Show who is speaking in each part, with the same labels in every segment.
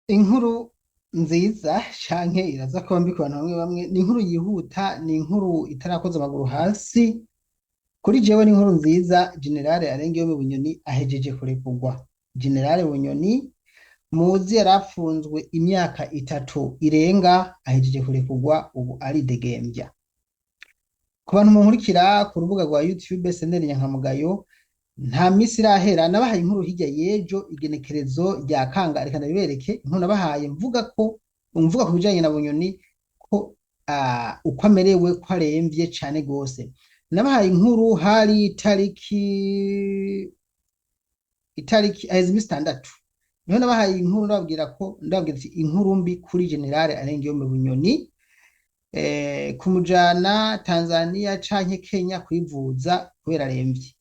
Speaker 1: Inkuru nziza canke iraza kuba mbi ku bantu bamwe bamwe, ni inkuru yihuta, ni inkuru itarakoza amaguru hasi. Kuri jewe ni inkuru nziza, Generale Arengiyome Bunyoni ahejeje kurekurwa. Generale Bunyoni muzi yarapfunzwe imyaka 3 irenga, ahejeje kurekurwa, ubu aridegemvya. Ku bantu munkurikira ku rubuga rwa YouTube Senderi Nyankamugayo, nta misi irahera nabahaye inkuru hirya y'ejo, igenekerezo rya kanga, reka ndabibereke inkuru nabahaye mvuga ku bijanye na Bunyoni ko uko amerewe, ko aremvye cane gose. Nabahaye inkuru hari itariki aheze imisi 6, niho nabahaye inkuru ndababwira ati inkuru mbi kuri Generale Arengiyome Bunyoni, kumujana Tanzania canke Kenya kwivuza kubera aremvye.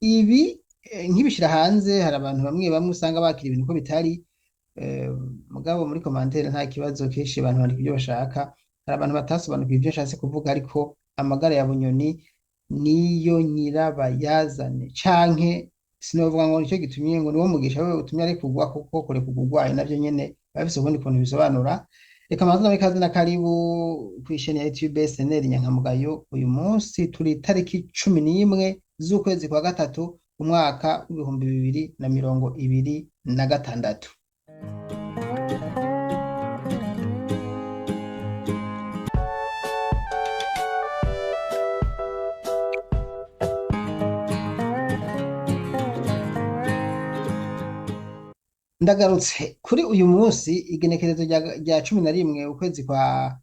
Speaker 1: Ibi nkibishira hanze, hari abantu bamwe bamwe usanga bakira ibintu uko bitari, mugabo muri commentaire nta kibazo, kenshi abantu bandika ivyo bashaka. Hari abantu batasobanukiwe ivyo nshatse kuvuga, ariko amagara ya Bunyoni niyo nyirabayazane, canke sinovuga ngo nico gitumye, ngo niwo mugisha wewe utumye arekurwa, kuko kurekurwa urwaye navyo nyene bafise ukundi kuntu bisobanura. Reka mbanze ndabahe ikaze na karibu kw'isheni ya YouTube SNL Nyankamugayo. Uyu munsi turi itariki 11 z'ukwezi kwa gatatu, umwaka w'2026. Ndagarutse kuri uyu munsi, igenekerezo rya 11 ukwezi kwa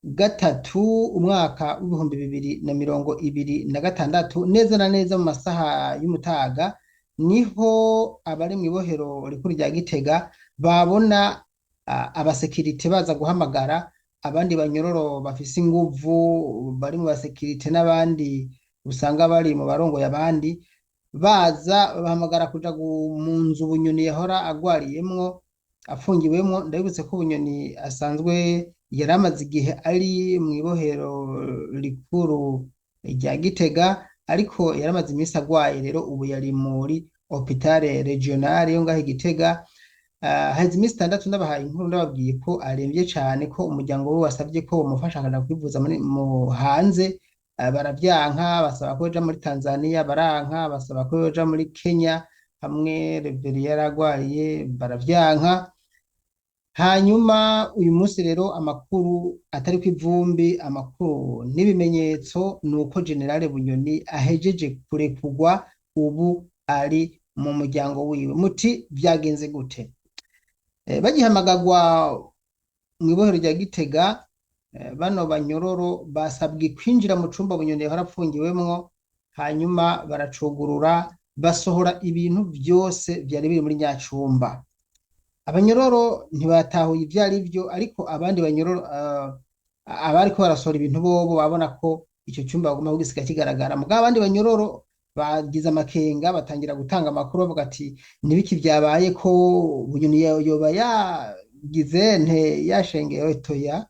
Speaker 1: gatatu, umwaka w'2026, neza na neza mu masaha y'umutaga, niho abari mw'ibohero rikuru rya Gitega babona abasekirite baza guhamagara abandi banyororo bafise inguvu bari mu basekirite n'abandi usanga bari mu barongoye abandi, baza bahamagara kuja mu nzu Bunyoni yahora agwariyemwo, afungiwemwo. Ndabibutse ko Bunyoni asanzwe yari amaze igihe ari mw'ibohero rikuru rya Gitega, ariko yari amaze iminsi agwaye, rero ubu yari muri hôpital régional yo ngaho i Gitega. Haheze iminsi 6 ndabahaye inkuru, ndababwiye ko aremvye cane, ko umuryango we wasavye ko bomufasha akaja kwivuza mu hanze, baravyanka, basaba ko yoja muri Tanzania baranka, basaba ko yoja muri Kenya hamwe Reveri yaragwariye baravyanka. Hanyuma uyu munsi rero amakuru atari kw'ivumbi, amakuru n'ibimenyetso nuko Generale Bunyoni ahejeje kurekurwa, ubu ari mu muryango wiwe. Muti vyagenze gute? Bagihamagagwa mw'ibohero rya Gitega, bano banyororo basabwe kwinjira mu cumba Bunyoni yahora apfungiwemwo, hanyuma baracugurura, basohora ibintu vyose vyari biri muri nya cumba. Abanyororo ntibatahuye ivyo ari vyo, ariko abandi banyororo, abariko barasohora ibintu bobo babona ko ico cumba bagomba kugisiga kigaragara. Mugabo abandi banyororo bagize amakenga, batangira gutanga amakuru bavuga ati nibiki vyabaye, ko Bunyoni yoba yagize nte, yashengeye toya,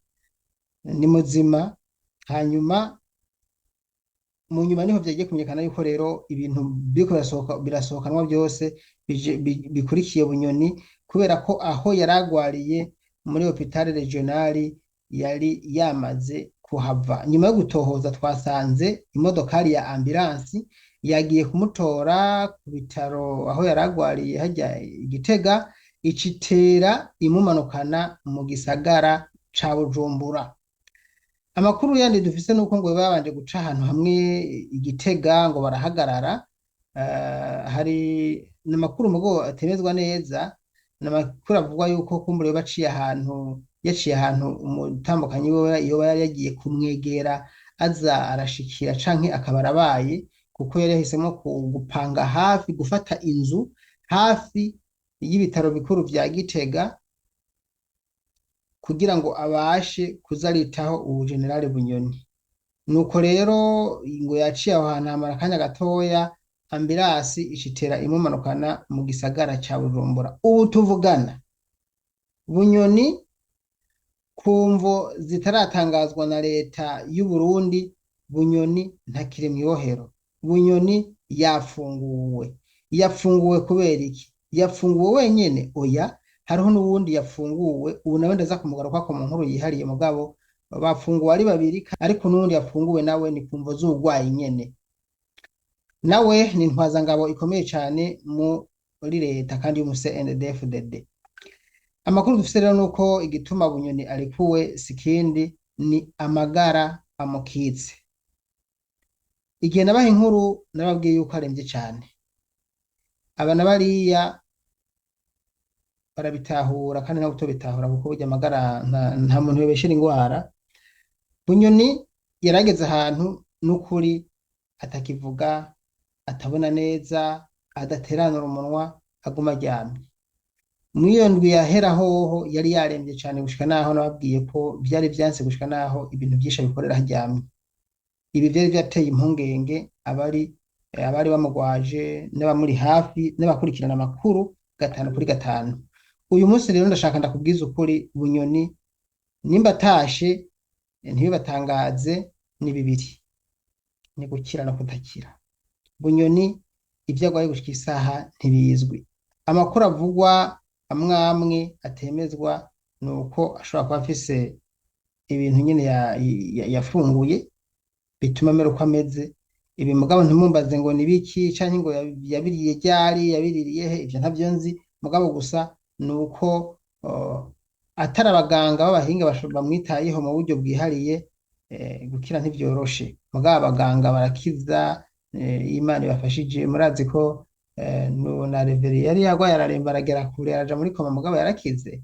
Speaker 1: ni muzima. Hanyuma mu nyuma niho vyagiye kumenyekana yuko rero ibintu biriko birasohokanwa byose bikurikiye Bunyoni, kubera ko aho yaragwariye muri hôpital régional yari yamaze kuhava. Nyuma yo gutohoza twasanze imodokari ya ambulance yagiye kumutora ku bitaro aho yaragwariye hajya i Gitega, icitera imumanukana mu gisagara ca Bujumbura. Amakuru yandi dufise nuko ngo babanje guca ahantu hamwe i Gitega ngo barahagarara. Hari n'amakuru mugo atemezwa neza, n'amakuru avugwa yuko kumbure baciye ahantu, yaciye ahantu umutambukanyi wiwe yoba yari yagiye kumwegera, aza arashikira canke akaba arabaye, kuko yari yahisemwo gupanga hafi, gufata inzu hafi y'ibitaro bikuru vya Gitega, kugira ngo abashe kuzaritaho ubu Generale Bunyoni. Nuko rero ngo yaciye aho hantu hamara akanya gatoya, ambulance icitera imumanukana mu gisagara ca Bujumbura. Ubu tuvugana Bunyoni, ku mvo zitaratangazwa na leta y'u Burundi, Bunyoni ntakiri mw'ibohero. Bunyoni yafunguwe. Yafunguwe kubera iki? Yafunguwe wenyene? Oya, Hariho n'uwundi yafunguwe ubu nawe ndaza kumugarukako mu nkuru yihariye, mugabo bafunguwe ari babiri, ariko n'uwundi yafunguwe nawe ni ku mvo z'uburwayi nyene. Nawe ni intwazangabo ikomeye cane muri leta kandi y'umu CNDD-FDD. Amakuru dufise rero nuko igituma Bunyoni arekuwe sikindi ni amagara amukitse. Igihe nabaha inkuru nababwiye yuko aremvye cane. Aba na bariya barabitahura kandi ntabwo utobitahura kuko burya amagara nta muntu yobeshera ingwara. Bunyoni yarageze ahantu n'ukuri atakivuga, atabona neza, adateranura umunwa, aguma aryamye. Mw'iyo ndwi yahera hoho yari yaremvye cane gushika naho nababwiye ko vyari vyanse gushika naho ibintu vyinshi abikorera aryamye. Ibi vyari vyateye impungenge abari bamugwaje n'abamuri hafi n'abakurikirana amakuru 5 kuri 5. Uyu munsi rero ndashaka ndakubwiza ukuri, Bunyoni nimba atashe ntibibatangaze, ni bibiri, ni gukira no kudakira. Bunyoni ivyo agwaye gushika isaha ntibizwi. Amakuru avugwa amwe amwe atemezwa nuko ashobora kuba afise ibintu nyene yafunguye bituma amera uko ameze. Ibi mugabo ntimumbaze ngo ni biki canke ngo yabiriye ryari, yabiririye he, ivyo ntavyo nzi. Mugabo gusa nuko atari abaganga b'abahinga bamwitayeho mu buryo bwihariye, gukira ntivyoroshe. Mugabo abaganga barakiza, Imana ibafashije. Murazi ko na Reveri yari yarwaye araremba aragera kure araja muri koma, mugabo yarakize.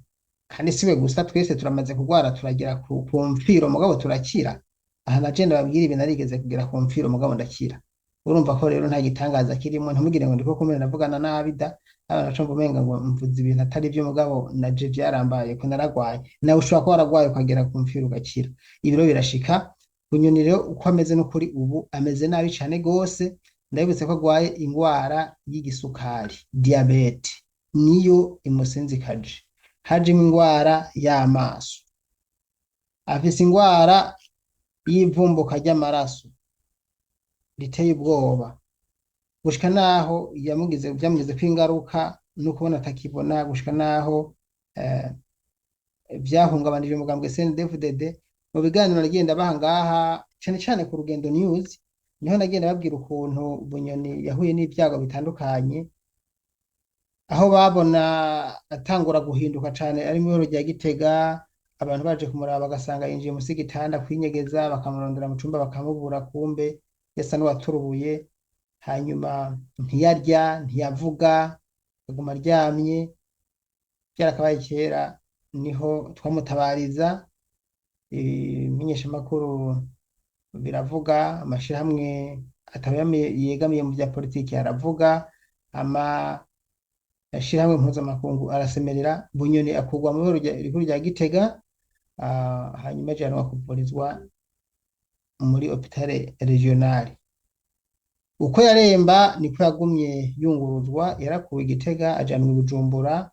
Speaker 1: Kandi siwe gusa, twese turamaze kugwara turagera ku mfiro, mugabo turakira. Aha naje ndababwira ibi, narigeze kugera ku mfiro mugabo ndakira. Urumva ko rero nta gitangaza kirimo, ntimugire ngo ndiko kumena ndavugana nabi da, abana bacumva umenga ngo mvuze ibintu atari vyo, mugabo naje vyarambaye ko naragwaye. Nawe ushobora kuba waragwaye ukagera ku mfiro ugakira. Ibiro birashika. Bunyoni rero uko ameze n'ukuri ubu ameze nabi cane gose. Ndabibutse ko agwaye ingwara y'igisukari, diyabete, niyo imusinzikaje. Hajemwo ingwara y'amaso, afise ingwara y'ivumbuka ry'amaraso riteye ubwoba, gushika naho vyamugizeko ingaruka no kubona atakibona, gushika naho vyahungabanije umugambwe CNDD-FDD. Mu biganiro nagenda baha ngaha cane cane ku Rugendo News, niho nagenda babwira ukuntu Bunyoni yahuye n'ivyago bitandukanye, aho babona atangura guhinduka cane ari mw'ihoro rya Gitega, abantu baje kumuraba bagasanga yinjiye musi y'igitanda kwinyegeza, bakamurondera mu cumba bakamubura, kumbe yasa n'uwaturubuye. Hanyuma ntiyarya, ntiyavuga, aguma aryamye. Vyarakabaye kera, niho twamutabariza. Ibimenyeshamakuru biravuga, amashirahamwe yegamiye mu vya politiki aravuga, amashirahamwe mpuzamakungu arasemerera. Bunyoni akurwa mw'ihoro rikuru rya Gitega, hanyuma ajanwa kuvurizwa muri hopitale regionale. Uko yaremba niko yagumye yunguruzwa, yarakuwe i Gitega ajanwa i Bujumbura.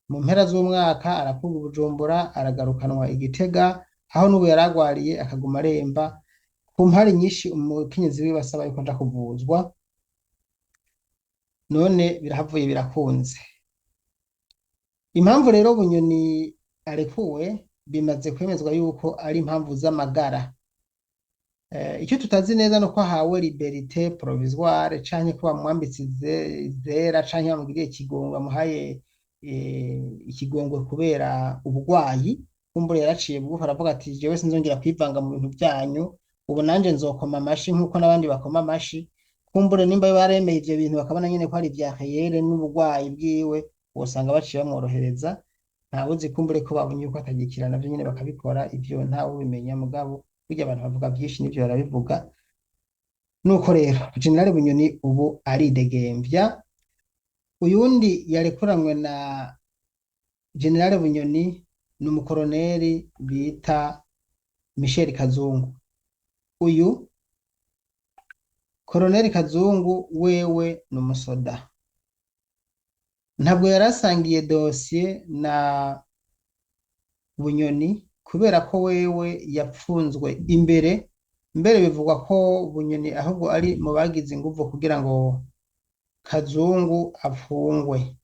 Speaker 1: Mu mpera z'umwaka arakurwa i Bujumbura aragarukanwa i Gitega, aho n'ubu yaragwariye akaguma aremba. Ku mpari nyinshi umukenyezi wiwe asaba yuko aja kuvuzwa, none birahavuye birakunze. Impamvu rero Bunyoni arekuwe bimaze kwemezwa yuko ari impamvu z'amagara. Icyo tutazi neza nuko ahawe liberite provisoire canke ko bamwambitse izera canke bamugiriye ikigongo, bamuhaye ikigongwe kubera ubugwayi. Kumbure yaraciye bugufi aravuga ati jewe sinzongera kwivanga mu bintu vyanyu, ubu nanje nzokoma amashi nkuko n'abandi bakoma amashi. Kumbure nimba baremeye ivyo bintu bakabona nyene ko ari ivya reyere n'ubugwayi bwiwe, wosanga baciye bamworohereza. Ntawuzi, kumbure ko babonye yuko atagikira navyo nyene bakabikora, ivyo ntawe ubimenya, mugabo burya abantu bavuga vyinshi n'ivyo barabivuga. Nuko rero General Bunyoni ubu aridegemvya. Uyundi yarekuranwe na General Bunyoni ni umukoroneri bita Michel Kazungu. Uyu Koroneri Kazungu wewe ni umusoda, ntabwo yarasangiye dosiye na Bunyoni kubera ko wewe yapfunzwe imbere. Mbere bivugwa ko Bunyoni ahubwo ari mu bagize inguvu kugira ngo Kazungu apfungwe.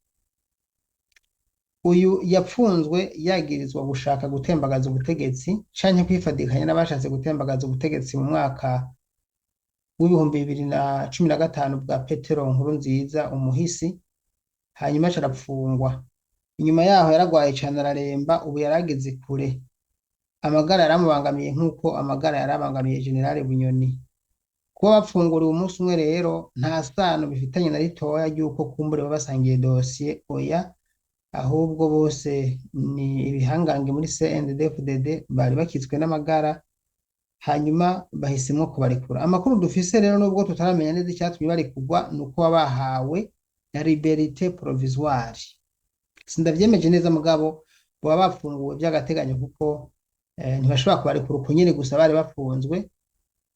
Speaker 1: Uyu yapfunzwe yagirizwa gushaka gutembagaza ubutegetsi canke kwifadikanya n'abashatse gutembagaza ubutegetsi mu mwaka w'2015 bwa Petero Nkurunziza umuhisi, hanyuma aca arapfungwa. Inyuma yaho yaragwaye cane araremba, ubu yarageze kure. Amagara yaramubangamiye nk'uko amagara yarabangamiye General Bunyoni. Kuba bapfunguriwe umunsi umwe rero nta sano bifitanye na ritoya ry'uko kumbure baba basangiye dosiye, oya, ahubwo bose ni ibihangange muri CNDD-FDD bari bakitswe n'amagara, hanyuma bahisemwo kubarekura. Amakuru dufise rero nubwo tutaramenya neza icatumye barekurwa, ni uko baba bahawe liberté provisoire. Sindavyemeje neza mugabo boba bafunguwe vy'agateganyo kuko ntibashobora kubarekura uko nyene gusa bari bafunzwe.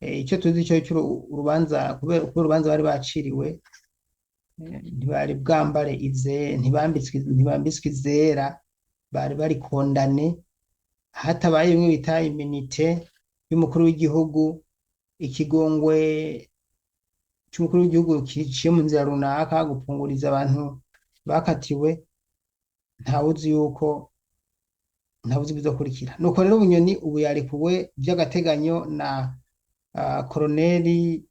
Speaker 1: Ico tuzi co urubanza kubera urubanza bari baciriwe, ntibari bwambare ize, ntibambitswe izera, bari bari condamnés, hatabaye bimwe bita immunité y'umukuru w'igihugu, ikigongwe c'umukuru w'igihugu giciye mu nzira runaka, gupfunguriza abantu bakatiwe, ntawuzi yuko ntawuzi ibizokurikira. Nuko rero Bunyoni ubu yarekuwe vy'agateganyo na Koroneli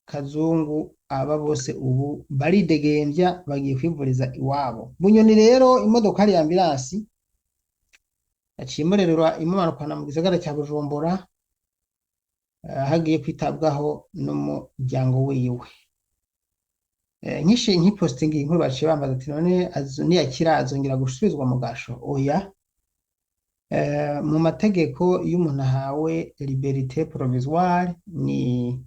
Speaker 1: Kazungu, aba bose ubu baridegemvya bagiye kwivuriza iwabo. Bunyoni rero imodokari ya ambulance yaciye imurerura imumanukana mu gisagara ca Bujumbura, aho agiye kwitabwaho n'umuryango wiwe. Nkipostinga iyi nkuru baciye bambaza ati none niyakira azongera gusubizwa mu gasho? Oya. Mu mategeko iyo umuntu ahawe liberté provisoire ni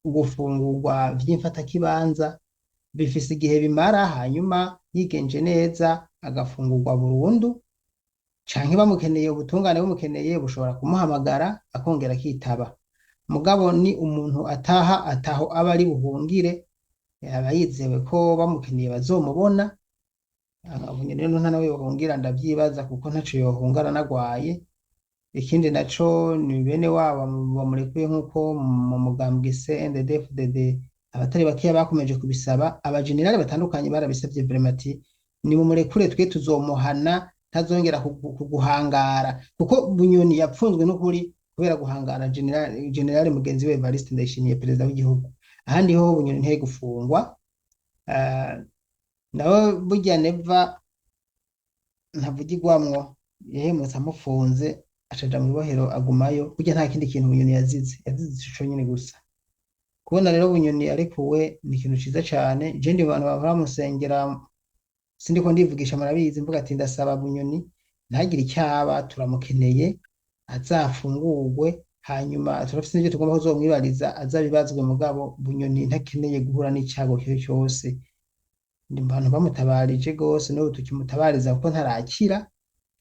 Speaker 1: gufungurwa vy'imfatakibanza, bifise igihe bimara, hanyuma yigenje neza agafungurwa burundu, canke bamukeneye, ubutungane bumukeneye bushobora kumuhamagara akongera akitaba. Mugabo ni umuntu ataha ataho aba ari buhungire, aba yizewe ko bamukeneye bazomubona. Bunyoni rero nta nawe yohungira ndavyibaza, kuko ntaco yohunga aranagwaye. Ikindi naco ni bene wabo bamurekuye nk'uko mu mugambwe CNDD-FDD abatari bakeya bakomeje kubisaba, abajenerali batandukanye barabisavye vraiment ati nimumurekure twe tuzomuhana ntazongera kuguhangara, kuko Bunyoni yapfunzwe n'ukuri kubera guhangara general mugenzi we Evariste Ndayishimiye perezida w'igihugu. Ahandi ho Bunyoni ntiyari gufungwa. Nawe burya Neva ntavugirwamwo, yahemutse amufunze acaja mw'ibohero agumayo. Burya nta kindi kintu Bunyoni yazize, yazize ico nyene gusa. Kubona rero Bunyoni arekuwe ni ikintu ciza cane. Je ndi mu bantu bahora bamusengera, sindiko ndivugisha murabizi, mvuga ati ndasaba Bunyoni ntagire icyaba, turamukeneye azafungurwe, hanyuma turafise n'ivyo tugomba kuzomwibariza azabibazwe, mugabo Bunyoni ntakeneye guhura n'icago kibi cyose. Ndi mu bantu bamutabarije gose, n'ubu tukimutabariza kuko ntarakira,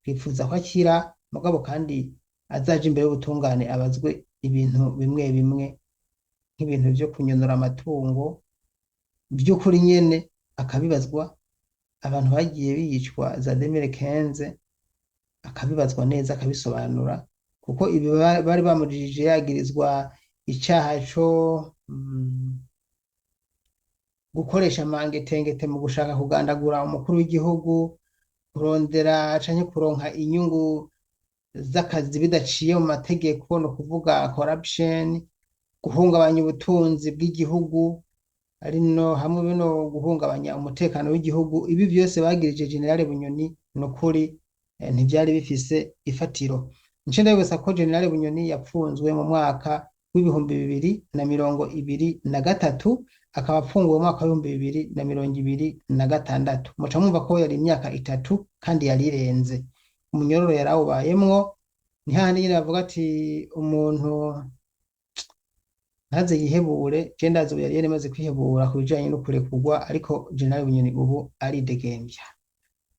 Speaker 1: twifuza ko akira, mugabo kandi azaje imbere y'ubutungane abazwe ibintu bimwe bimwe nk'ibintu vyo kunyonora amatungo vy'ukuri nyene akabibazwa, abantu bagiye bicwa za 2015 akabibazwa neza akabisobanura, kuko ibi bari bamujijije yagirizwa icaha co gukoresha amangetengete mu gushaka kugandagura umukuru w'igihugu, kurondera canke kuronka inyungu z'akazi bidaciye mu mategeko, no kuvuga corruption, guhungabanya ubutunzi bw'igihugu, ari no hamwe bino guhungabanya umutekano w'igihugu. Ibi vyose bagirije General Bunyoni nukuri ntivyari bifise ifatiro. Nce ndabibutsa ko General Bunyoni yapfunzwe mu mwaka w'2023, akaba apfunguwe mu mwaka w'2026. Muca mwumva ko yari imyaka 3 kandi yari irenze. Umunyororo yarawubayemwo, ni hahandi nyene bavuga ati umuntu ntaze yihebure. Je ndazi ubu yari yaramaze kwihebura ku bijanye no kurekurwa, ariko General Bunyoni ubu aridegemvya.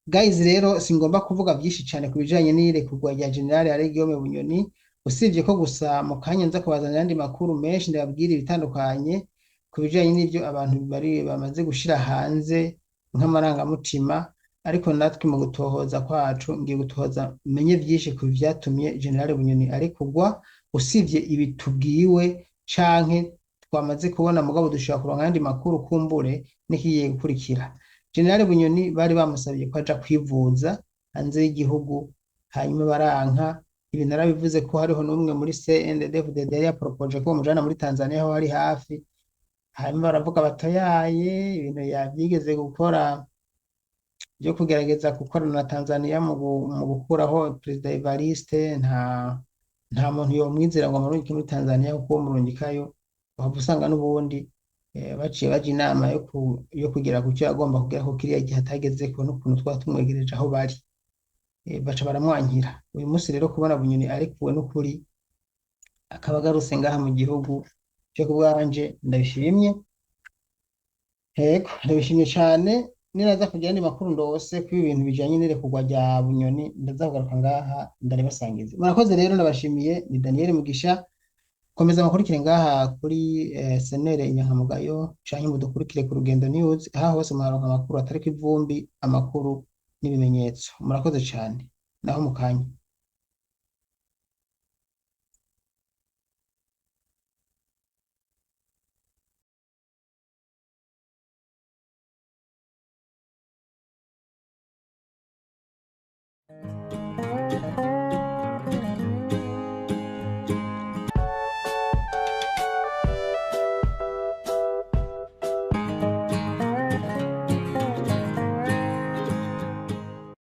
Speaker 1: Guys rero singomba kuvuga vyinshi cane ku bijanye n'irekurwa rya General Alain Guillaume Bunyoni, usibye ko gusa mu kanya nza kubazanira ayandi makuru menshi ndababwira ibitandukanye ku bijanye n'ivyo abantu bari bamaze gushira hanze nk'amarangamutima, ariko natwe mu gutohoza kwacu ngiye gutohoza menye vyinshi ku vyatumye General Bunyoni arekurwa, usibye ibi tubwiwe canke twamaze kubona, mugabo dushobora kuronka ayandi makuru kumbure n'ikigiye gukurikira. General Bunyoni bari bamusabiye ko aja kwivuza hanze y'igihugu, hanyuma baranka. Ibi narabivuze ko hariho n'umwe muri CNDD-FDD yari yaporopoje ko bamujana muri Tanzania aho hari hafi, hanyuma baravuga batoyaye ibintu yavyigeze gukora byo kugerageza gukorana na Tanzania mu gukuraho Perezida Evariste, nta muntu yomwizera ngo amurungike muri Tanzania, kuko uwo murungikayo waba usanga n'ubundi baciye baja inama yo kugera ku cyo yagomba kugera ko kiriya gihe atagezeko n'ukuntu twaba tumwegereje aho bari, baca baramwankira. Uyu munsi rero kubona Bunyoni arekuwe n'ukuri akaba agarutse ngaha mu gihugu cyo ku bwanje ndabishimye, yego ndabishimye cane. Ninaza kugira andi makuru ndose kuri ibi bintu bijanye n'irekurwa rya Bunyoni, ndaza kugaruka ngaha ndaribasangiza. Murakoze rero, ndabashimiye. Ni Daniel Mugisha. Komeza mukurikire ngaha kuri senere Inyankamugayo canke mudukurikire ku Rugendo News. Aha hose muraronka amakuru atariko ivumbi, amakuru n'ibimenyetso. Murakoze cane, naho mukanya.